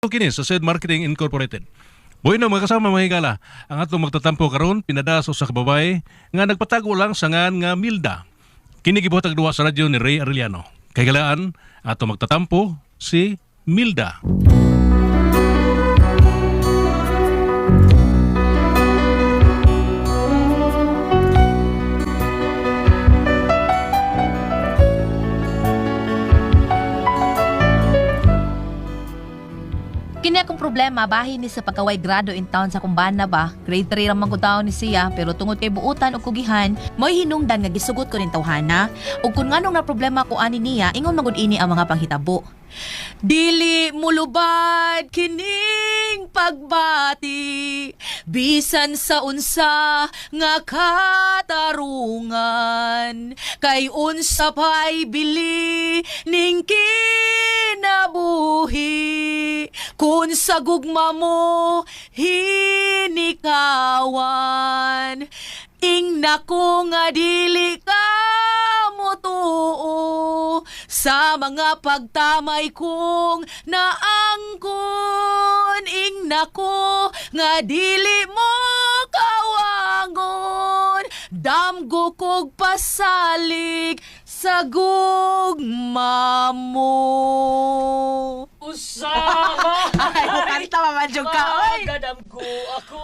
Kini sa Said Marketing Incorporated. Bueno, mga kasama, mga higala, ang atong magtatampo karon pinada sa usa ka babae nga nagpatago lang sa ngan nga Milda. Kini gibuhatag duwa sa radyo ni Ray Arellano. Kay galaan, atong magtatampo si Milda. Kini akong problema bahin ni sa pagkaway grado in town sa kumbana ba. Grade 3 ra man ko taon ni siya, pero tungod kay buutan ug kugihan, mo'y hinungdan nga gisugot ko nin tawhana. Ug kun nganong na problema ko ani niya, ingon man gud ini ang mga panghitabo. Dili mulubad kining pagbati bisan sa unsa nga katarungan, kay unsa pa'y bili ning kinabuhi kun sa gugma mo hinikawan. Ingna ko nga dili ka motuo sa mga pagtamay kong naangkon. Ingna ko nga dili mo kawangon, damgo kog pasalig sa gugma mo. Usahay! Ay, kanta pa man jud ka, oy. Magadam ko ako.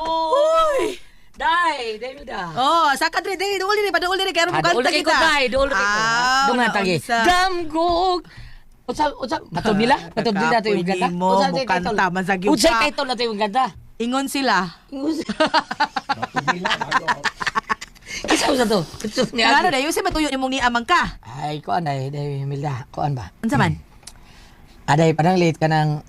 Day, day Milda. Oh, saka diri diri duol diri paduol diri kay aron Ah, mo duol kanta kay ko, kita. day, duol kay ko. Ah, Dungan tagi. naunsa. Damgog. Unsa unsa matod nila? Matod nila to yung Kakapoy ganda. nimo, Unsa mo say title? kanta man sa gyud Unsay ka. title na to yung ganda? Ingon sila. Kisa unsa to? Kisa niya. Ngano dayon sa matuyo nimong niamang ka? Ay, kuan day, day Milda, kuan ba? Unsa man? Aday, parang late ka nang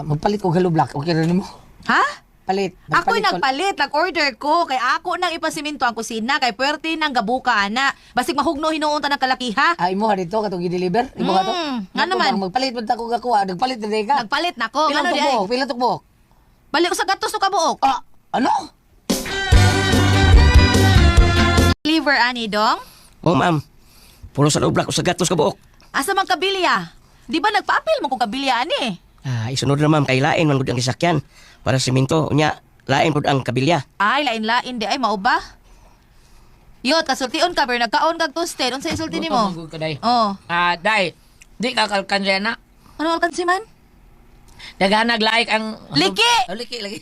magpalit og hollow block. Okay ra nimo? Ha? Palit. Ako'y Magpalit ko- nagpalit, nag-order ko kay ako nang ipasimento ang kusina kay puwerte nang gabuka ana. Basig mahugno hinuon ta ng kalakiha. Ah, imo ha dito katong gi-deliver? Imo ka to? Ngano man? Magpalit man ta ko gakuha, nagpalit na day ka. Nagpalit nako. Pila Ngano di ay? tukbok? Pila tukbok? Bali usa gatos to kabuok. Ah, ano? Liver ani dong. Oh, ma'am. Pulo sa loob sa gatos ka buok. Asa man kabilya? Di ba nagpaapil man ko kabilya ani? Ah, isunod na, ma'am, kay lain man gud ang gisakyan para simento unya lain pud ang kabilya. Ay, lain-lain di ay mao ba? Yot, kasultion ka pero nagkaon kag toasted. Unsa isulti nimo? Gutom man gud ka, day. Oh, Ah, day. Di ka kalkansya na. ano alkansi man? Naghanag like ang Liki! Oh, liki lagi.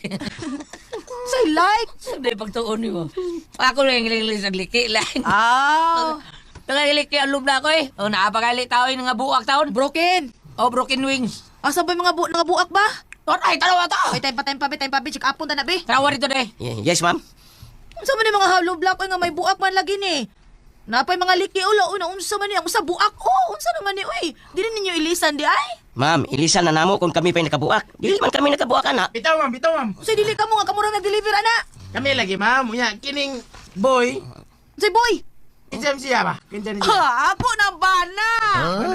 Say like. Day pagtuon nimo. Ako lang yung sa liki lang. Ah, Tagay liki ang lubla ko eh. Oh, naapakali tao yung nga buak taon. broken. Oh, broken wings. Asa ba yung mga nga buak ba? Ay, tanawa to. Oy, time pa, be, time pa, be. Check up ta na, be. Tanawa dito day. Yes, ma'am. Unsa man yung mga hollow block oy nga may buak man lagi ni? Napay mga liki ulo, una unsa man ni ang usa buak. Oh, unsa naman ni oy? Dili ninyo ilisan di ay? Ma'am, ilisan na namo kung kami pa'y nakabuak. Dili man kami nakabuak ana. Bitaw, ma'am, bitaw, ma'am. Unsay dili ka mo nga kamo ra nag-deliver ana? Kami lagi, ma'am. Unya, kining boy. Unsay boy? Kinsa siya ba? Kinsa ni siya? Ha, ako na bana.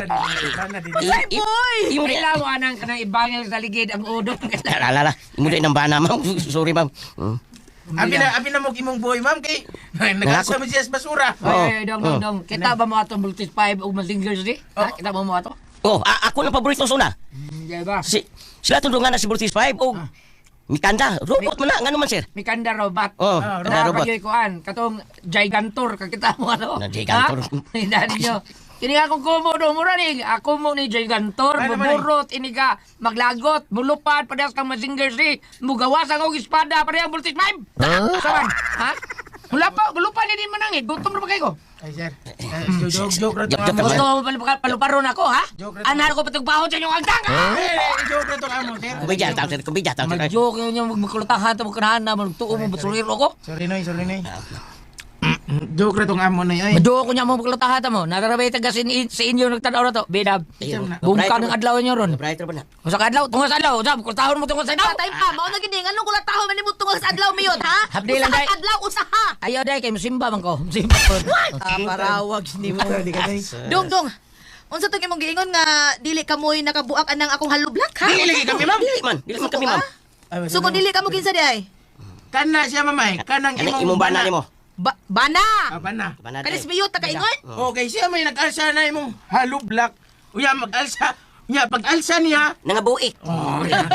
Bana din, bana din. Unsay boy? Imo di Ila mo anang kanang ibangil sa ligid ang udong. La la la. Imo di nang bana, ma'am. Sorry, ma'am. Abi na mo imong boy, ma'am, kay nagasa mo siya sa basura. Ay, ay, dong, dong, dong. Kita ba mo atong Voltage 5 o Mazingers di? Ha? Kita ba mo ato? Oh, ako na paborito suna. Hindi ba? Si sila tundungan na si Voltage 5 og Mikanda, robot man na, ngano man sir? Mikanda robot. Oh, Ah, kanda robot. Robot. Kuan, katong Gigantor kakita mo ano. Na Gigantor. Ha? Hindi ninyo. Kini akong kumo do mura ni ako mo ni Gigantor, Ano man, eh? muburot ini ka maglagot, mulupad parehas kang Mazinger Z, mugawas ang og espada parehas Voltage 5. Huh? Saman, ha? Mula pa, gulupan ni manangit, gutom ra ba kayo? Ay, sir. Eh, Joke, joke ra tong Joke, amo. joke, Gusto mo paluparon ako, ha? Joke ra Anar ko patugpahon sa inyong agtang. Eh, joke ra tong amo, sir. Kumidya tao sir, kumidya tao sir. Mag-joke yun yung magkulutahan, magkanahan na, magtuo mo, basuriro ko. Sorry, noy, sorry, noy. Joke ra tong amo, noy. Ay. Maduo ko niya mo magkulutahan mo. Natarabay taga sa inyo nagtanaw na to. Bidab. Bungka ng adlaw niyo ron. Brighter ba na? Usa ka adlaw, tungo sa adlaw, usab, kultahon mo tungo sa adlaw. Time pa, mao na gini nganong kula taho man nimo tungod sa adlaw miyot ha? Habdi lang, Usa ka day. adlaw usa ha. Ayaw day kay musimba man ko. Musimba ko. Ah, parawag nimo. Di ka, day. Dong dong. Unsa tong imong giingon nga dili kamoy nakabuak anang akong hollow block ha? Dili lagi kami, ma'am. Dili man kami, ma'am. Ay, So kung dili kamo kinsa di ay? Kana siya, ma'am, ay. Kanang Kanang imong bana nimo. Bana. Ah, bana. Bana. Kanis miyot ta kaingon? Okay, siya may nag-alsa na imong hollow block. Unya, mag-alsa. Unya, pag-alsa niya. Nangabuik. Oh, yeah.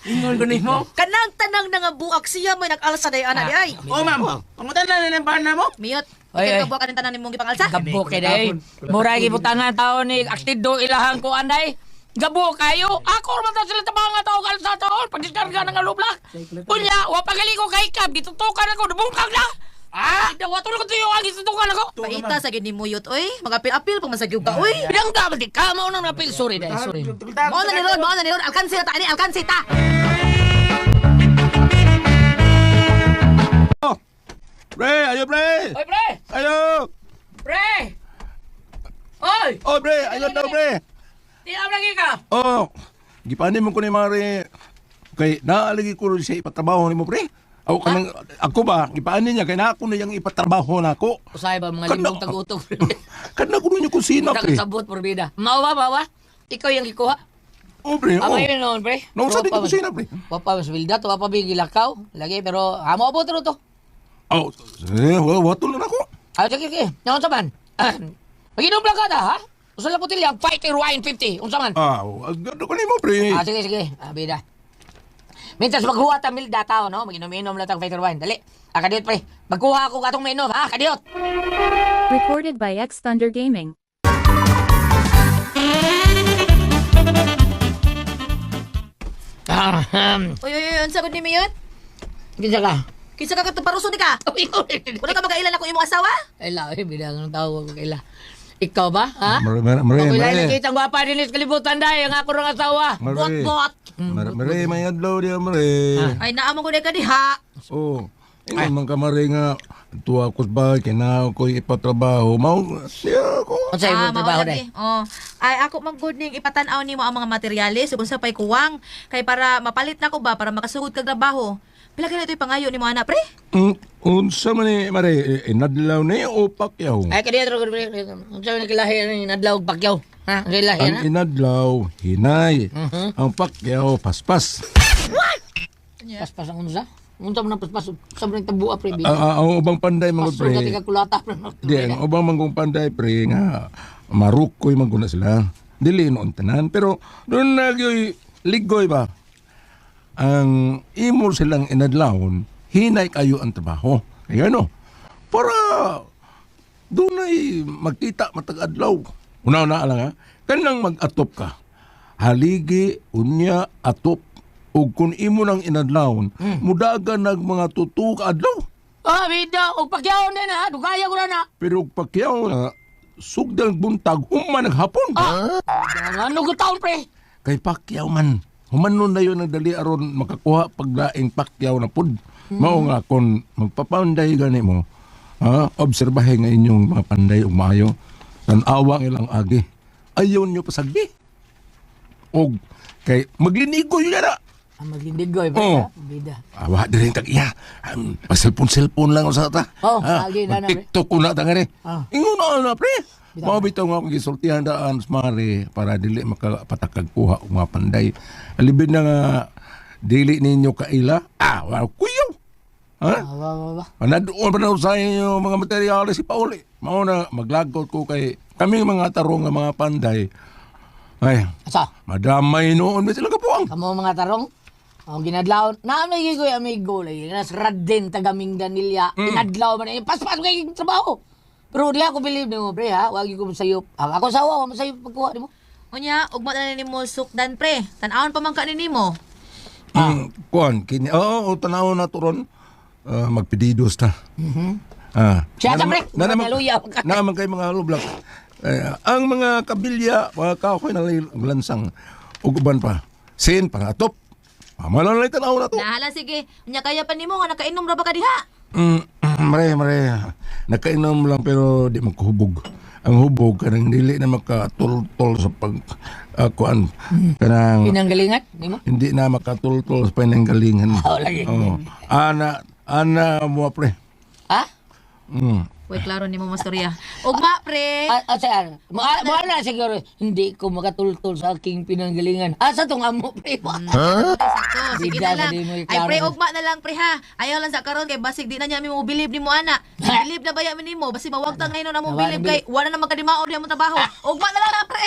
Ingon ko nimo. Kanang tanang nga buak siya mo nag-alsa day ana di ay. Oh, ma'am. Pangutan na ng bana mo. Miyot, Ay, ikaw ay. ka buak kaning tanan nimong gipangalsa. Gabo kay day. Mura gibutangan taon ni aktido ilahang ko anday. Gabo kayo. Ako man ta sila tabanga tao kalsa taon pagdiskarga ng alublak. Unya, wa pagali ko kay kab gitutukan ako dubungkag na. Ah, daw wato ko tuyo ang gitutukan ako. Paita sa gid ni Muyot oy, magapil-apil pa man sa gyud ka oy. Bidang ka di ka mao nang napil, sorry day, sorry. Mao na ni Ron, mao na ni Ron, alkansi na ta ani, alkansi ta. Pre, ayo pre. Oy pre, Ayo. pre. Oy, Oh pre, ayo daw pre. di am lagi ka. Oh. Gipanin mo ko ni Mare. Kay naalagi ko rin siya ipatrabaho nimo pre. Ako kanang ako ba gipaanin niya kay na ako na yang ipatrabaho nako. Usay ba mga Kana- limbong tag-utog. Kana ko niyo kusina pre. Nakasabot porbida. Mao ba, mao ba? Ikaw yung gikuha. Oh pre, oh. Amo yun noon, pre. Nausa din Wa pa ko kusina pre. Wa pa mas wilda to, wa pa bigilakaw. Lagi pero amo abot ro to. Oh, eh, wa wato na ako. Ah, sige, sige. Naon sa man? Maginom lang ka ta, ha? Usa lang botelya, Fighter Wine 50. Unsa man? Ah, agad ko nimo pre. Ah, sige, sige. Ah, bida. Mintas maghuwa ta milda tao, no? Maginom-inom lang tang Fighter Wine. Dali. Ah, kadiyot, pre. Magkuha ako katong mainom, ha? Kadiyot. Recorded by X Thunder Gaming. Ah, Oy oy oy, unsa gud ni Miyot? Kinsa ka? Kinsa ka katuparuso ni ka? Wala ka magkailan ako imong asawa? Ay, lawi, bida ng tao ko kaila. Ikaw ba, ha? Mare, mare, mare. Ako ilay Mare, nakita ang gwapa din sa kalibutan dahil ang ako rong asawa. mare. Bot-bot. Mare, mare, may adlaw diya mare. Ay naamo ko na ka diha. Oh. Ingon man ka mare nga tuwa ko ba kina ko ipatrabaho. Mao siya ko. Unsa imong mao trabaho lagi. dai? Oh. Ay ako man gud ning ipatan-aw nimo ang mga materyales ug unsa pay kuwang kay para mapalit na ko ba para makasugod kag trabaho. Pila kay ito'y pangayo nimo ana pre? Unsa man ni mare inadlaw ni o pakyaw? Ay, kadiyot ro pre. Unsa man kilahi ang inadlaw og pakyaw? Ha? Ang ilahi Ang na? inadlaw hinay. Ang pakyaw paspas. Paspas ang unsa? Unsa man ang paspas? Unsa man ang tabua pre? Ang ang ubang panday mga Paspas pre. dati ka kulata pre. Di ang ubang manggong panday pre nga marukoy man guna sila. Dili noon tanan pero doon na gyoy ligoy ba. Ang imo silang inadlawon hinay kayo ang trabaho. Kaya ano? Para doon ay magkita matag-adlaw. Una-una lang ha. Kanang mag-atop ka. Haligi, unya, atop. Ug kung imo nang inadlawon, mudagan nag mga tutu ka adlaw. Ah, bida og pakyaw na na, dugaya ko na na. Pero pagkiyaw na, sugdang buntag, human naghapon. Ano ko taon pre? Kay Pacquiao man. Humanon na yun ang dali aron makakuha paglaing Pacquiao na pud. Mao nga kon magpapanday gani mo, ha, obserbahe nga inyong mga panday ug maayo. Tan-awa ang ilang agi. Ayaw nyo pasagdi. Og kay maglinigoy na. Ah, maglindigoy pre. Oo. ha? Bida. Awa diri tag iya. Um, cellphone lang usa ta. Oh, agi na na, pre. TikTok ko na ta ngari. Ah. Ingon na na pre. Mao bitaw nga akong gisultihan daan sa mare para dili makapatakag kuha og mga panday. Alibin na nga dili ninyo kaila. Ah, wa kuyaw. Ha? Ah, wa wa wa. Panadoon pa na sa inyo mga materyales si Pauli. Mao na maglagot ko kay kami mga tarong nga mga panday. Ay, Asa? madamay noon ba sila kapuang. Kamo mga tarong. Ang ginadlaw, naamay ko amigo lagi. Nas Radin taga Mindanilla. Inadlaw man eh. Paspas kay trabaho. Pero di ako believe nimo pre ha. Wag ko sayop. Ah, ako sawa, wa masayop pagkuha nimo. Unya, ugma na nimo sukdan pre. Tan-awon pa man ka ni nimo. Ah. Kuan, kini, oo, oh, tanaw na to ron. Ah, magpedidos ta. Ah. Siya sa pre. Na naman, Hallelujah. naman kay mga lublak. Eh, ang mga kabilya, mga kahoy na lansang ug uban pa. Sin pangatop. Pamala na tanaw na to. Nahala sige. Unya kaya pa nimo nga nakainom ra ba ka diha? Mare, mare. Nakainom lang pero di magkuhubog. Ang hubog kanang dili na makatultol sa pag kuan kanang Pinanggalingan nimo. hindi na makatultol sa pananggalingan. Oo, lagi. Oo. Ana, ana mo pre. Ha? Mm. Uy, klaro nimo mastorya. Ugma pre. Ah, ah, saan? Mo na siguro hindi ko makatultol sa aking pinanggalingan. Asa tong amo pre? Sakto, sige Bida na lang. sa di mo Ay iklaro. pre, ugma na lang pre ha. Ayaw lang sa karon kay basig di na niya mi mo believe nimo ana. Believe na baya mi nimo basi mawagtang ngayon na mo Nawa believe na kay wala na magkadimao diha mo trabaho. Ugma na lang na pre.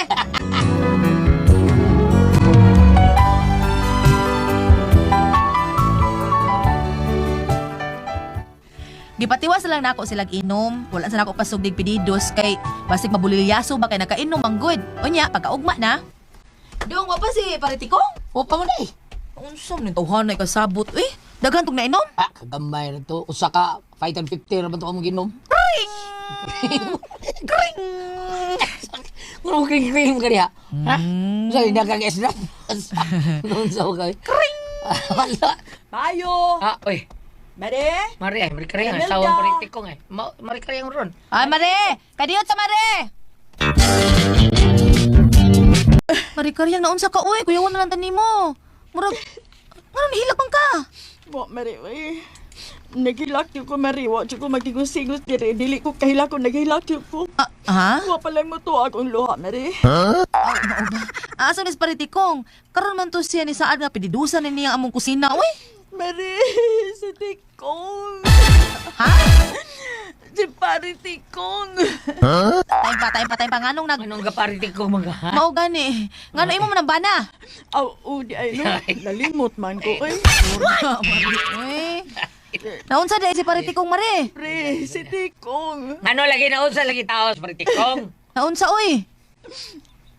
Gipatiwas na lang nako silag inom. Wala sa nako pasugdig pedidos kay basig mabulilyaso ba kay nakainom ang good. Unya, pagkaugma na. Dong, wa pa si Paritikong? O pa mo day. Unsa man tawhanay kasabot eh. Daghan tong nainom. Ah, kagamay na to. Usa ka 5 and 50 ra ba to among ginom? Kring! Kring! Murag kring kring ka diha. Ha? Sa hindi ka esra. Noon sa kay. Kring. Wala. Mayo! Ah, oy. Mare! Mari ay, mari kariyang Imelda. asawa paritikong ay. Mari kariyang ron. Ay, Mare! Kadiyot sa Mare! Mare, karyang naunsa ka, uy. Kuyawan na lang tani mo. Murag, ngano nihilak man ka? Wa, Mare, uy. Naghilak yun ko, Mare. Wa, ko magigus-igus dire. Dili ko kahilak ko, naghilak yun ko. Ah, ha? Wa pala mo to akong luha, Mare. Ah, mao ba? Ah, asa ni Paritikong? Karon man to siya ni saad nga pididusan ni niya ang among kusina, uy. Mare, si Tikong. Ha? Si Pare Tikong. Time pa, time pa, time pa. Nganong nag... Anong kaparitikong mga ha? Mao gani. Ngano imo man ang bana? Aw, oh, di ay no. Nalimot man ko, uy. Uy. Naunsa di si Paritikong, Mare? Pre, si Tikong. Ano lagi na unsa lagi taos paritikong? Naunsa, uy.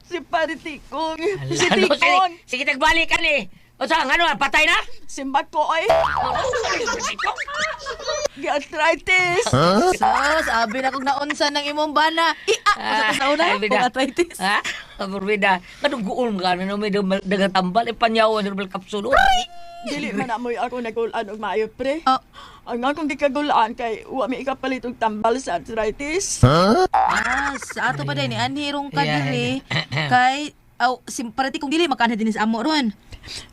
Si Pare Tikong. Si Ano, sige, Tikong. sige tagbalik ka ni. Unsa ngano patay na? Simbak ko, ay. Gi-arthritis. Sus, abi na kong naunsa ng imong bana. Ia, ah, sa una, Ay, bida. kung arthritis. Ha? Morbida. Kanong guol ka ano may dagang tambal eh panyawan herbal capsule. Dili man amoy ako nagulaan og maayo pre. Ah. Ang akong gikagulaan kay wa mi ikapalit og tambal sa arthritis. Ah, sa ato pa din ni anhi rong ka Yeah. diri kay aw si parati kung dili makanha din sa amo ron.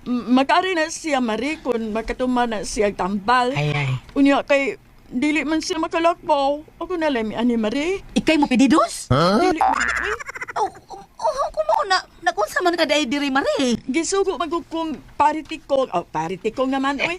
Makari na siya Marie kung makatuma na siya og tambal. Ay ay. Unya kay dili man siya makalakbaw. Ako na lang mi ani Marie. Ikay mo pedidos? Dili man uy, Oh, oh, oh, kung mao na nakunsa man ka dai diri mare. gisugo man gud kong paritikong. Oh, paritikong naman uy.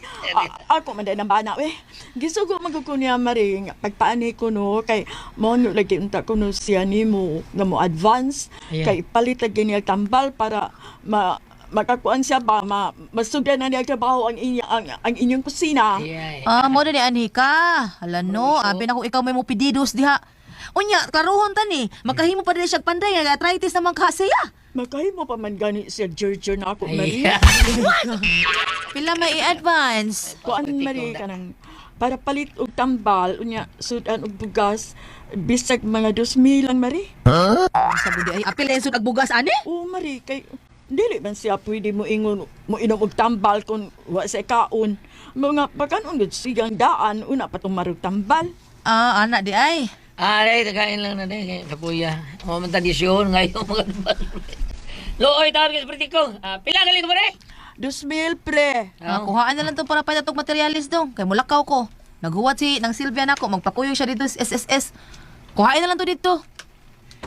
Ako man dai bana uy. Gisugo man gud ko niya Marie nga pagpaani ko no kay mo no lagi unta ko no siya nimo nga mo advance Ayan. kay palit lagi niya tambal para ma makakuan siya ba ma masugdan na niya trabaho ang inya ang inyong kusina. Ay ay. Ah, mo na ni anhi ka. Hala no, abi na kung ikaw may mo pedidos diha. Unya, klarohon ta ni. Makahimo pa dili siya panday nga arthritis naman ka siya. Makahimo pa man gani siya Giorgio na ako Ay. Marie. Pila may i-advance. Kuan Marie kanang para palit og tambal unya sudan og bugas bisag mga 2,000 lang Marie. Sabi di ay apil na yung agbugas ani. Oo, Marie, kay dili man siya pwede mo ingon mo inom og tambal kung wa sa kaon. Mga pagkanon gud siyang daan una pa tong marug tambal. Ah, ana di ay. Ah, day, tagain lang na day. Kapuya. Mo man tradisyon ngayon mga Looy, tawag ka sa paritikong. Ah, pila galing ko ba 2,000 pre. Ah, kuhaan na lang to para pa itong materialis dong. Kay mulakaw ko. Naghuwat si nang Silvia nako, magpakuyog siya dito sa SSS. Kuhain na lang to dito.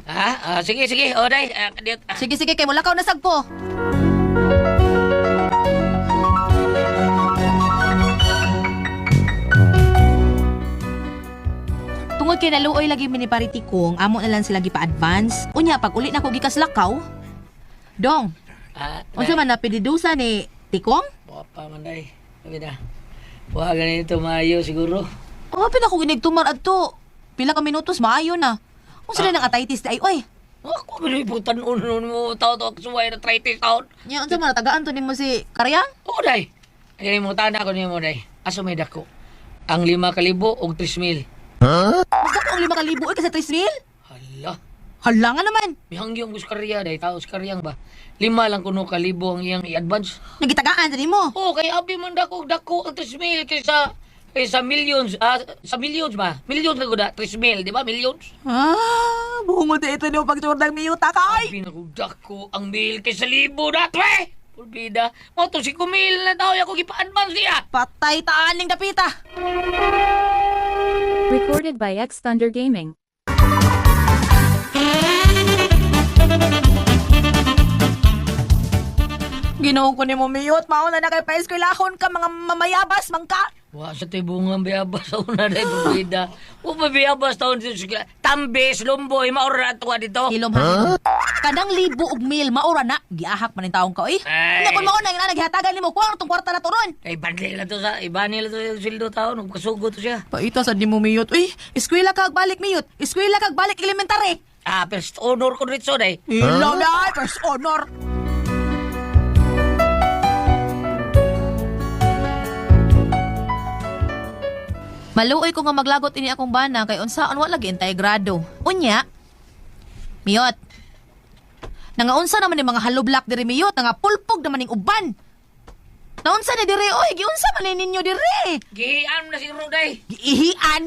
Ah, ah, sige, sige. O, day. Ah, kadiyot. Ah. Sige, sige, kay mulakaw na sagpo. Tungod kay naluoy lagi mi ni Paritikong, amo na lang sila gipa-advance. Unya pag uli nako gikas lakaw. Dong, Ah, unsa man napididusa ni Tikong? Wa pa man day. Sabi na. Wa ganito maayo siguro. Oh, pila ko ginigtumar adto. Pila ka minutos maayo na. Unsa ah. nang arthritis di ay oy. Ako ba yung tanon nun mo tao to suway na arthritis taon. Nya unsa man tagaan to nimo si Karyang? Oo day. Ay mo tana ko nimo day. Aso may dako. Ang 5,000 og 3,000. Mas dako ang 5,000 oy kasi 3,000. Hala. Hala nga naman. Mihangyong ko sa karya day tao sa karyang ba. 5 lang kuno kalibo ang iyang i-advance. Nagitagaan sa nimo. Oo, kay abi man dako dako ang 3,000 kaysa kaysa millions, ah, sa millions ba? Millions na guda, 3,000, di ba? Millions. Ah, buhungod ito nimo pagturdang miyuta kay. Abi na ko dako ang mil kaysa libo na, twe! Pulbida. Mo to si kumil na tao ako gipa-advance niya. Patay taaning dapita. Recorded by X Thunder Gaming. Ginoo ko nimo miyot, mao na na kay paeskwelahon ka mga mamayabas mangka. Wa sa to'y bungang biyabas sa una na bibida. Wa pa biyabas taon sa Tambis, Lumboy, maura ato dito. Hilom ha. Kanang libo og mil maura na giahak man ning taong ka oy. Ay. Nga kun mao na nga naghatagan nimo kuha tong kwarta na to ron. Ay, bandli lang to sa, ibani lang to sa sildo taon, nagkasugo to siya. Paita sa di mo miyot. Uy, eskwela ka balik miyot. Eskwela ka balik elementary. Ah, first honor ko rito, day. Ilaw na, first honor. Maluoy ko nga maglagot ini akong bana kay unsaon wa lagi intay grado. Unya, miyot. Nangaunsa naman ni mga halublak diri miyot, nangapulpog naman ning uban. Naunsa ni diri oy, giunsa man ni ninyo diri? Gihian na siguro, day. Giihian.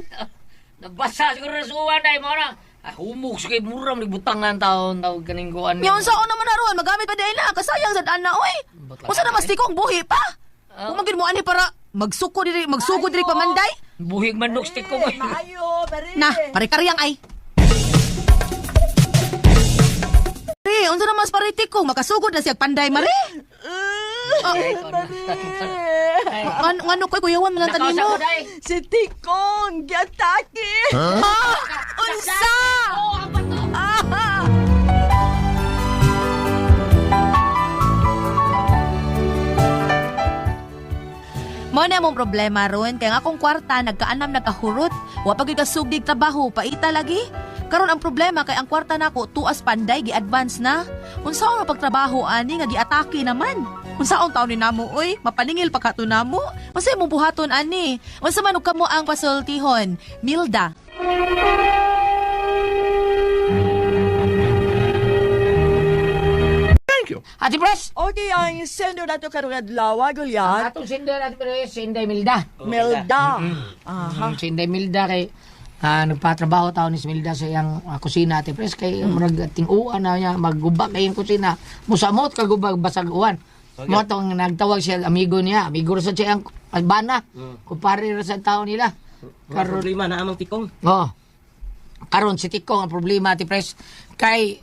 Nabasa siguro na suwan, day. Mga na. Ah, humok sa kay mura, maglibutangan taon, tawag kaning kuan. Nya unsaon naman na ron, magamit pa dahil na, kasayang sad ana oy. Ba't Unsa na mas tikong buhi pa? Kung magin mo ani para magsuko diri, magsugo diri pamanday. Buhig manok stick ko. Maayo, pare. Na, pare-karyang ay. Re, unsa na mas pare tikong makasugod na siya panday mare. Ngano koy kuyawan man lang Nakausa tanimo. ko, day. Si Tikong, giatake. Ha? Unsa? Ah! Mo na mong problema ron kay ang akong kwarta nagkaanam nagkahurot. Wa pa gyud kasugdig trabaho, paita lagi. Karon ang problema kay ang kwarta nako tuas panday gi-advance na. Unsaon ang pagtrabaho ani nga giatake naman? Unsaon taon ni namo oy? Mapaningil pa kato namo. Unsa imong buhaton ani? Unsa man og kamo ang pasultihon? Milda. Thank you. Ate Pres! Okay, ang sendo nato karong adlaw, Goliath. Atong sinday, Ate Pres, sinday Milda. Melda. Aha. Sinday Milda kay nagpatrabaho taon ni si Milda sa iyang kusina, Ate Pres, kay murag ting-uan na niya, magguba kay iyang kusina. Musamot kagubag basag uwan. Mo tong nagtawag siya amigo niya, amigo ra sa siya ang bana. Kumpare ra sa tao nila. Karon problema na amang tikong. Oh. Karon si Tikong ang problema, Ate Pres, kay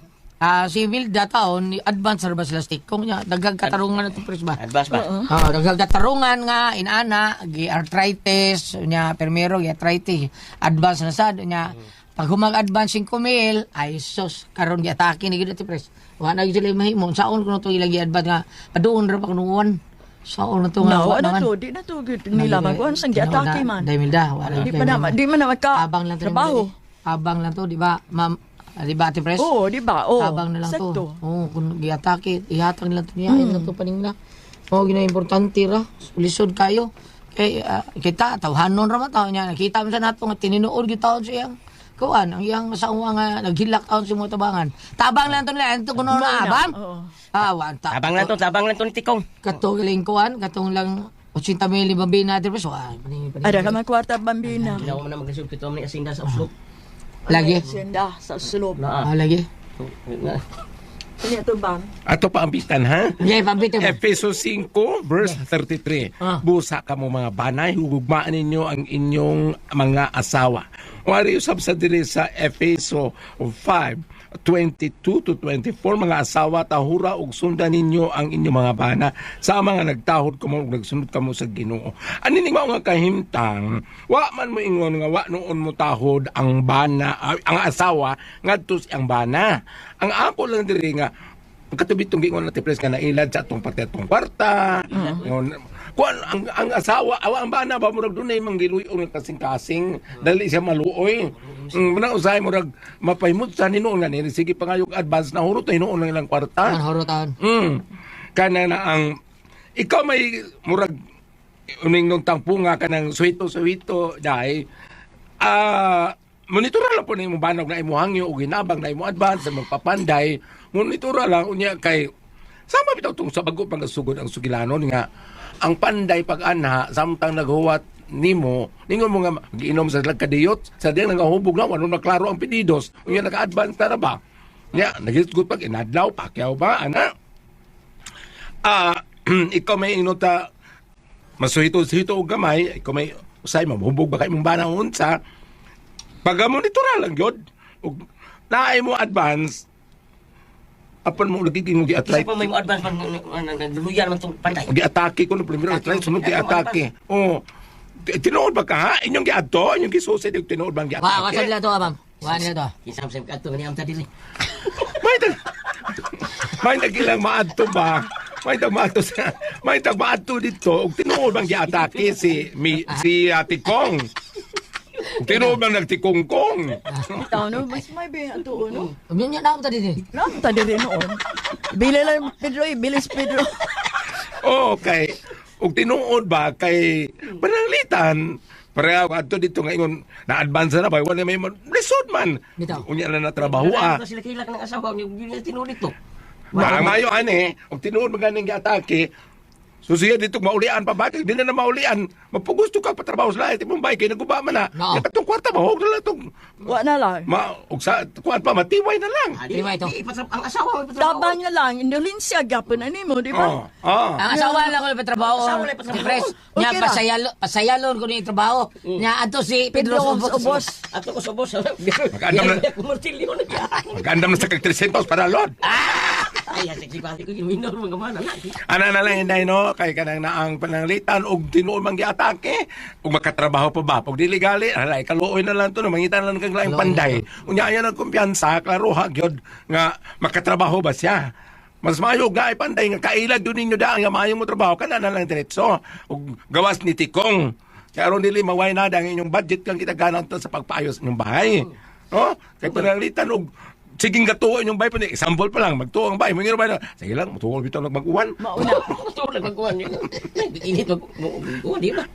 si Milda taon ni advance ra ba sila sa Tikong niya? Daghang katarungan na to Pres ba? Advance ba? Oh, daghang katarungan nga inana gi arthritis nya permero gi arthritis advance na sad nya pag humag advance 5 mil ay sus karon gi atake ni gid Ate Pres. Wa na gyud sila mahimo saon kuno to ilang gi advance nga paduon ra pa kuno uwan. Saon na to nga No, wa ano naman. to, di na to gud nila maguan sang giatake man. Dai Milda, wala Di pa na, di man na magka Abang lang to. trabaho. Abang lang to, di ba? Ma'am, di ba Ate Pres? Oo, di ba? Oo. Abang na lang to. Sakto. Oo, kung giatake, ihatag nila to niya, mm. lang to paningla. Oo, gina importante ra. Lisod kayo. Kay kita tawhanon ra man taon niya. Nakita man sa nato nga tininuod gyud taon siyang kuan ang iyang asawa nga naghilak taon sa mga tabangan. Tabang lang to nila, ito kuno na abang. Oo. Ah, wa ta. Tabang lang to ni tikong. Katong galing kuan, katong lang 80 mil bambina Ate Pres. Wa, paning paning. Ada ka man kwarta bambina. Ginawa mo na maglisod kito ni asinda sa uslop. Lagi. Senda sa sulod. Naa. Ah, lagi. Ano to ba? Ato pa ang bitan ha. Okay, pambito. Efeso 5 verse 33. Ah. Busa ka mo mga banay, hugugmaan ninyo ang inyong mga asawa. Wari usab sa diri sa Efeso 5 22 to 24 mga asawa tahura ug sundan ninyo ang inyong mga bana sa mga nagtahod kamo ug nagsunod kamo sa Ginoo. Ani ning mao nga kahimtang, wa man mo ingon nga wa noon mo tahod ang bana ang asawa ngadto sa ang bana. Ang ako lang diri nga katubit tong gingon natin pres nga nailad sa atong pati atong kwarta. Ngon kuan ang asawa awa ang bana ba murag dunay manggiluy-on nga kasing-kasing dali siya maluoy. Muna usahay murag mapahimot sa hinuon nga ni sige pangayog advance na hurot na hinuon lang ilang kwarta. Ang horo taon. Kana na ang ikaw may murag uning nung tangpo nga kanang suwito-suwito dahil monitora lang po na imong banog na imo hangyo o ginabang na imo advance na magpapanday monitora lang unya kay sama bitaw tong sa bago pang sugod ang sugilanon nga ang panday pag anha samtang naghuwat nimo ningon mo nga giinom sa kadiyot sa diyang nangahubog na wala na klaro ang pedidos unya naka-advance na ra ba nya nagisgot pag inadlaw pakyaw ba ana ikaw may inota masuhito-suhito og gamay ikaw may usay mamhubog ba kay imong bana unsa pag monitora lang gyud ug naay mo advance apan mo lagi mo Isa gi-atry pa may mo advance man nagluyan man tong panday. gi-atake ko no primero atry sunod gi-atake oh Tinuod ba ka ha? Inyong giadto, inyong gisusid, og tinuod bang Wa wa sa giatake? nila to, ma'am. Wa nila to. Kinsa man sa kadto ni amta diri. May tag May tag ilang maadto ba? May tag maadto sa may tag maadto dito og tinuod bang giatake si mi, si Ate Kong. Og tinuod bang nagtikong-kong? Bitaw no, mas may ba ato no. Unya nya na amta diri. Ram ta diri noon. Bili lang Pedro, eh, bilis Pedro. Okay. Og tinuod ba kay pananglitan pareha adto dito nga ingon na-advance na ba wala may lisod man. Bitaw. Unya na natrabaho ah. Wala sila kilak ng asawa niyo yun tinuod ito. Ba, ang mayo ani, og tinuod man ganing giatake, susiya dito maulian pa ba? Di na na maulian. Mapugusto ka patrabaho sa lahat. Imong bay kay naguba man na. No. Ya katong kwarta ba og na lang tong Wa na lang. ma og sa kuan pa matiway na lang. Ah, Di ba ito? Ang asawa mo ipatrabaho. Tabang na lang, Indonesia gyapon ani mo, di ba? Oh, oh. Ang asawa lang ko trabaho. Asawa lang ipatrabaho. Si Pres. Nya Okay ra. pasayalo pasayalon ko ni trabaho. Nya adto si Pedro Pedro Ubos. Ubos. Ato ko sa boss. Magandam na. Martilyo na siya. Magandam na sa kag 300 para lord. Ay, sige ba ko yung minor mga mana na. Ana na lang hinday no kay kanang naang pananglitan og tinuod man giatake ug makatrabaho pa ba pag dili gali alay kaluoy na lang to no mangita na lang kag laing panday unya ayo nag kumpiyansa klaro ha gyud nga makatrabaho ba siya. Mas maayo nga ay panday nga kailag doon ninyo daan nga maayo mo trabaho kana na lang diretso ug gawas ni Tikong kay aron dili maway na ang inyong budget kang kita ganan to sa pagpaayos inyong bahay no kay pananglitan og sige gatuo inyong bahay pa ni example pa lang magtuo ang bahay mo ba na sige lang mutuo bitaw nagmaguan. Mauna. Tulad magkuhan yun. Init magkuhan, di ba?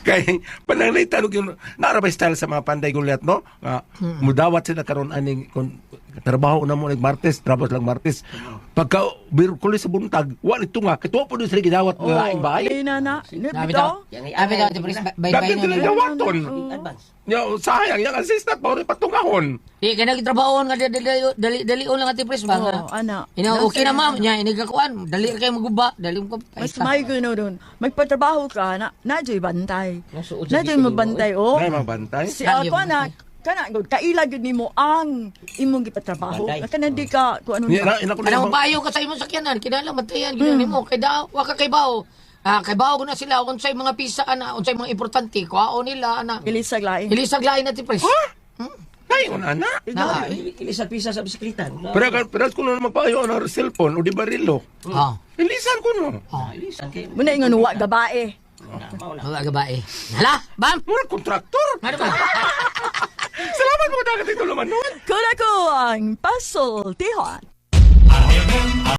Kay pananglitan og yun naara ba style sa mga panday gulyat no nga mudawat sila karon aning kon trabaho na mo nag Martes, trabaho lang Martes, pagka Miyerkules sa buntag wa nito nga kay tuwa po sila gidawat nga laing bahay. Di na na. Di Sabi bitaw. daw. Abi daw ti Pres. Bay bay Dapat sila dawaton. Advance. Nya sayang yang assistant pa rin patungahon. Di kay nagtrabaho nga dali dali dali lang ati Pres ba nga. Oo, ana. Ina okay na ma'am nya ini kakuan dali ra kayo maguba dali mo Mas may gano doon. Magpatrabaho ka na, na bantay. Nasuod sa Na bitin mo, mabantay, oh. Nay mabantay. Si Na, ako yung na, kana gud kaila gyud nimo ang imong gipatrabaho. Bantay. Kana di ka kung ano Nya na. na ina ko Ano na payo ka sa imong sakyanan kinahanglan bantayan gyud nimo kay daw wa ka kay bao. Ah, kay bao na sila unsay mga pisa ana unsay mga importante kuhaon nila ana. Ilisag lain. Ilisag lain na ti Pres. Nay ana. Na. Ilisag pisa sa bisikleta. Pero pero kuno na magpayo na cellphone o di barilo. Oh. Ilisan ko no. Ilisan kay. Muna ingon wa gabae. Wala gabae. Hala, bam. Mura kontraktor. Ano ba? Salamat mga dagat ito naman noon. Kuna ko ang pasultihan.